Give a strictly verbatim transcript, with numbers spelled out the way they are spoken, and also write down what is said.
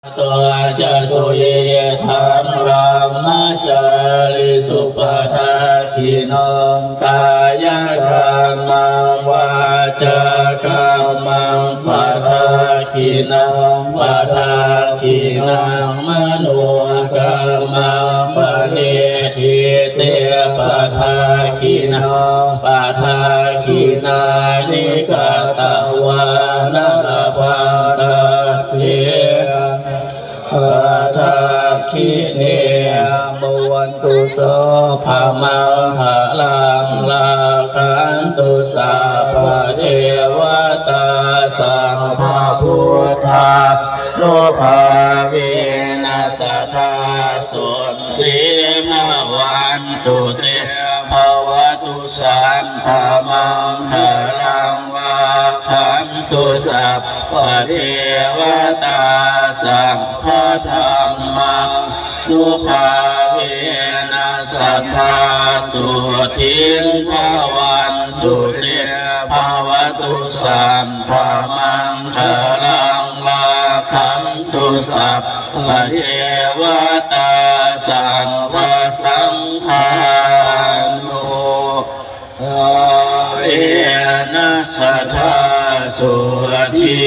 to ca suyiṭṭhaṃ brahmacārisu padakkhiṇaṃ kāyakammaṃ vācākammaṃ padakkhiṇaṃ padakkhiṇaṃ manokammaṃ paṇidhī te padakkhiṇā padakkhiṇāni katvāna labhantatthe padakkhiṇe. Bhavatu sabbamaṅgalaṃ rakkhantu sabbadevatā sabbabuddhānubhāvena sadā sotthī bhavantu te. Bhavatu sabbamaṅgalaṃ rakkhantu sabbadevatā sabbadhammānubhāvena sadā sotthī bhavantu te. Bhavatu sabbamaṅgalaṃ rakkhantu sabbadevatā sabbasaṅghānubhāvena sadā sotthī